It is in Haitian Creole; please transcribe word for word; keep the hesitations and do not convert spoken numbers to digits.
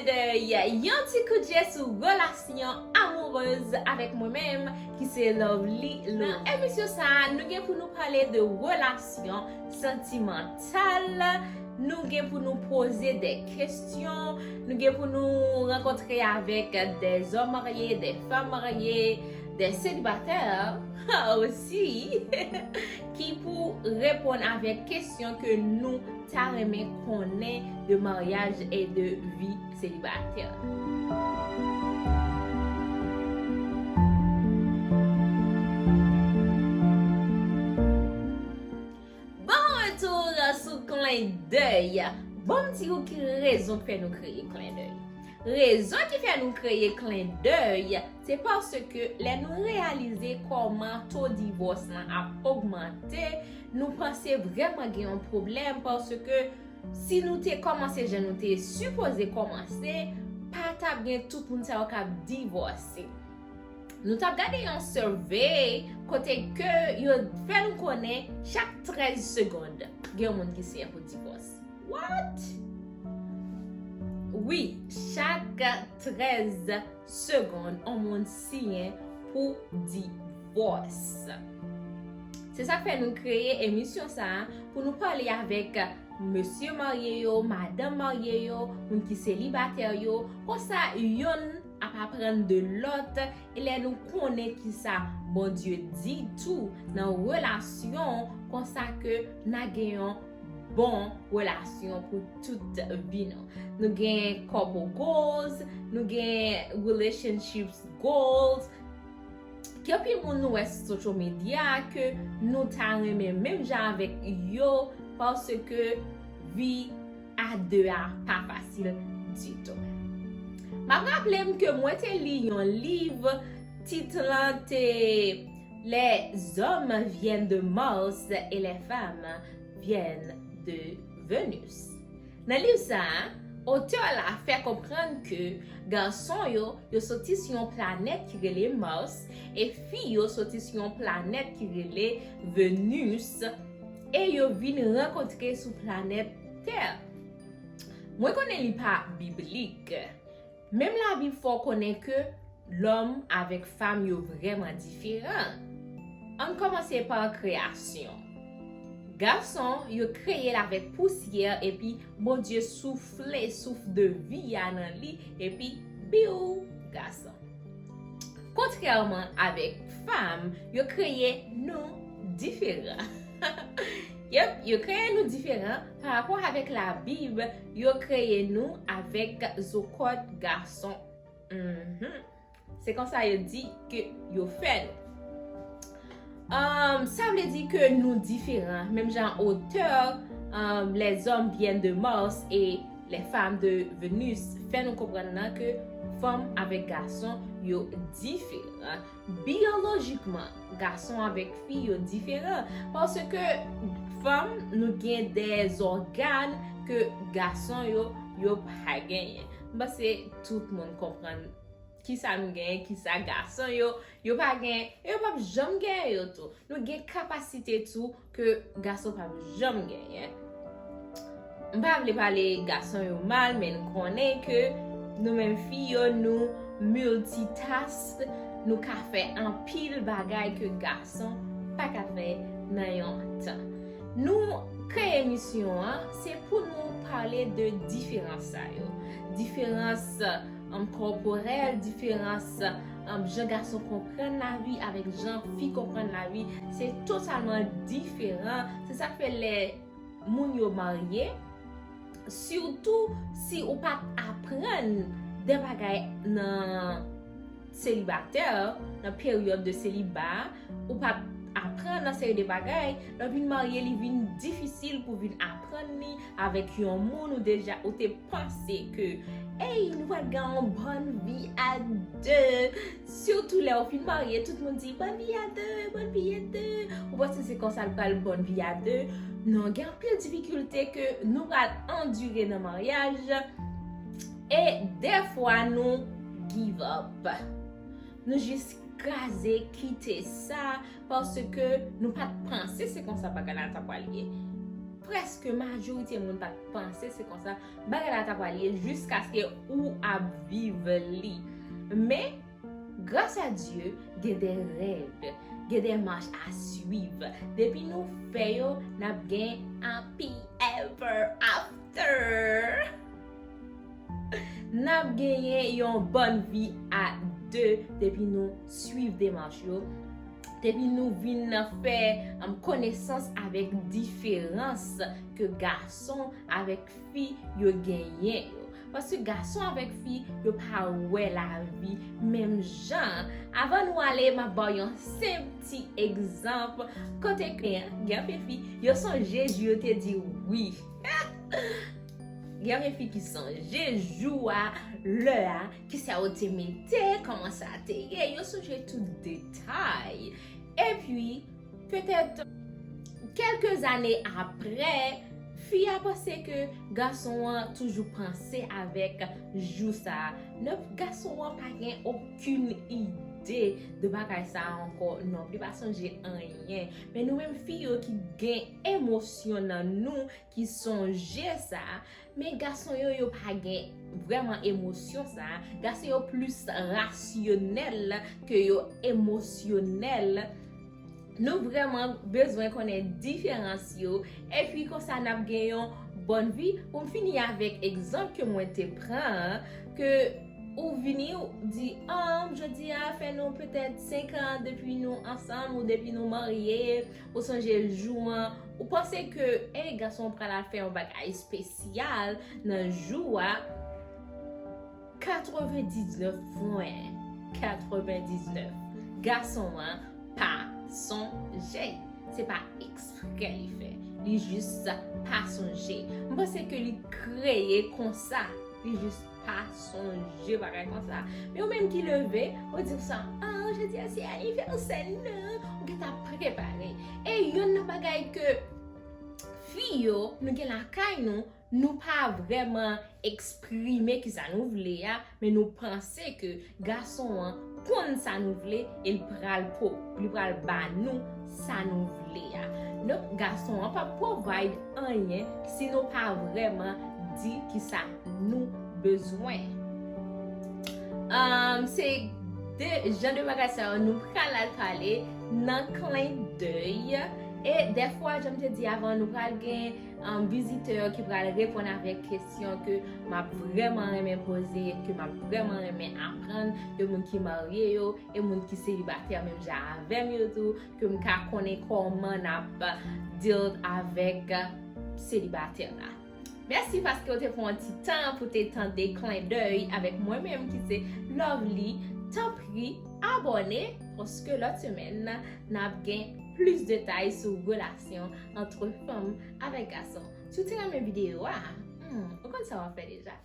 Dèy, yon ti kout je sou relasyon amourez avèk mwen menm, ki se Lovely Lou. Nan emisyon sa a, nou gen pou nou pale de relasyon santimantal. Nou gen pou nou poze de kesyon. Nou gen pou nou rankontre avèk de zòm marye, de fanm marye, de selibatè osi, ki pou reponn avèk kesyon ke nou ta renmen konnen de maryaj e de vi selibatè. Bon retour sou Klendèy. Bon, m di ou ki rezon k fè nou kreye Klendèy. Rezon ki fè nou kreye Klendèy, se paske lè nou reyalize kòman to divòs lan ap ogmante, nou panse vrèman gen yon pwoblèm, paske si nou te kòmanse jan nou te sipoze kòmanse, pa t ap gen tout moun sa yo k ap divòse. Nou t ap gade yon survey kote ke yo fè nou konnen chak trèz segond, gen yon moun ki siyen pou divòs. What? Wi, chak trèz segond, yon moun siyen pou divòs. Se sa k fè nou kreye emisyon sa a, pou nou pale avèk mesye marye yo, madanm marye yo, moun ki selibatè yo. Konsa, yonn ap aprann de lòt, e lè nou konnen kisa Bondye di tou nan relasyon, konsa ke n a gen yon bon relasyon pou tout vi nou. Nou gen couple goals, nou gen relationships goals. Gen anpil moun nou wè sou social media ke nou ta renmen menm jan avèk yo, paske vi a de a pa fasil ditou. M ap raple m ke mwen te li yon liv, tit lan te Les hommes viennent de Mars et les femmes viennent de Vénus. Nan liv sa a, otè la fè konprann ke gason yo, yo soti sou yon planèt ki rele Mars, e fi yo soti sou yon planèt ki rele Venus, e yo vin rankontre sou planèt Tè. Mwen konnen li pa biblik. Menm Labib fè w konnen ke lòm avèk fanm yo vrèman diferan. Ann kòmanse pa kreyasyon. Gason, yo kreye l avèk pousyè, epi Bondye soufle souf de vi a nan li, epi biw, gason. Kontrèman avèk fanm, yo kreye nou diferan. Yep, yo kreye nou diferan. Pa rapò avèk Labib, yo kreye nou avèk zo kòd gason. Mhm. Se konsa yo di ke yo fè nou. Um, sa vle di ke nou diferan. Menm jan otè, um, Les hommes viennent de Mars et les femmes de Venus fè nou konprann nan ke fanm avèk gason yo diferan. Biyolojikman, gason avèk fi yo diferan. Paske fanm, nou gen de zògàn ke gason yo, yo pa genyen. M panse tout moun konprann kisa nou genyen, kisa gason yo, yo pa genyen, e yo p ap janm genyen yo tou. Nou gen kapasite tou ke gason p ap janm genyen. M pa vle pale gason yo mal, men n konnen ke nou menm fi yo, nou multitask, nou ka fè anpil bagay ke gason pa ka fè nan yon tan. Nou kreye emisyon an, se pou nou pale de diferans sa yo. Diferans, um, kòporèl, diferans, um, jan gason konprann lavi avèk jan fi konprann lavi, se totalman diferan. Se sa k fè lè moun yo marye, sitou si ou pa t aprann de bagay nan selibatè, nan peryòd de seliba, ou pa t aprann yon seri de bagay, lè w vin marye, li vin difisil pou vin aprann li avèk yon moun ou deja, ou te panse ke, ey, nou pral gen yon bòn vi a de. Sitou lè w fin marye, tout moun di, bòn vi a de, bòn vi a de. Ou panse se konsa l pral bòn vi a de? Non, gen anpil difikilte ke nou pral andire nan maryaj. E dèfwa nou give up. Nou jis kraze, kite sa, paske nou pa t panse se konsa bagay la ta pral ye. Prèske majorite moun pa t panse se konsa bagay la ta pral ye jiskaske ou ap viv li. Men, gras a Dye, gen de règ, gen de mach a swiv. Depi nou fè yo, n ap gen happy ever after. N ap genyen yon bòn vi a de depi nou swiv demach yo. Depi nou vin fè um, konesans avèk diferans ke gason avèk fi yo genyen yo. Paske gason avèk fi yo pa wè lavi menm jan. Avan nou ale, m ap ba w yon senp ti egzanp kote ke gen anpil fi yo sonje jou yo te di wi. Gen anpil fi ki sonje jou a, lè a, kisa yo te mete, kòman sa te ye, yo sonje tout detay. Epi, petèt kèlke zane apre, fi a panse ke gason an toujou panse avèk jou sa a. Non, gason an pa gen okenn ide de bagay sa a ankò non, li pa sonje anyen. Men nou menm fi yo ki gen emosyon nan nou, ki sonje sa, men gason yo, yo pa gen vrèman emosyon sa. Gason yo plis rasyonèl ke yo emosyonèl. Nou vrèman bezwen konnen diferans yo. Epi konsa n ap gen yon bòn vi. Pou m fini avèk egzanp ke mwen te pran, ke ou vini, ou di, ah, jodi a fè nou petèt senk an depi nou ansanm ou depi nou marye, ou sonje jou an, ou panse ke, ey, gason an pral al fè yon bagay espesyal nan jou a. Katrevendiznèf pwen katrevendiznèf, gason an pa sonje. Se pa eksprè li fè. Li jis pa sonje. M panse ke li kreye konsa. Li jis pa sonje bagay konsa. Men ou menm ki leve, ou di konsa, ah, jodi a se anivèsè nou. Ou gentan prepare. E yonn nan bagay ke fi yo, nou gen lakay nou, nou pa vrèman eksprime kisa nou vle a, men nou panse ke gason an konn sa nou vle e l pral po, li pral ba nou sa nou vle a. Donk, gason an p ap provide anyen si nou pa vrèman di kisa nou bezwen. Um, se de jan de bagay sa yo nou pral al pale nan klendèy. E dèfwa, jan m te di avan, nou pral gen um, vizitè ki pral reponn avèk kesyon ke m ap vrèman renmen poze, ke m ap vrèman renmen aprann de moun ki marye yo e moun ki selibatè menm jan avè m yo tou, ke m ka konnen kòman n ap deal avèk selibatè la. Mèsi paske w te pran yon ti tan pou te tande klendèy avèk mwen menm ki se Lovely. Tanpri, abòne, paske lòt semèn n ap gen plis detay sou relasyon ant fanm avèk gason. Si w te renmen videyo a, hmm, ou konn sa w ap fè deja.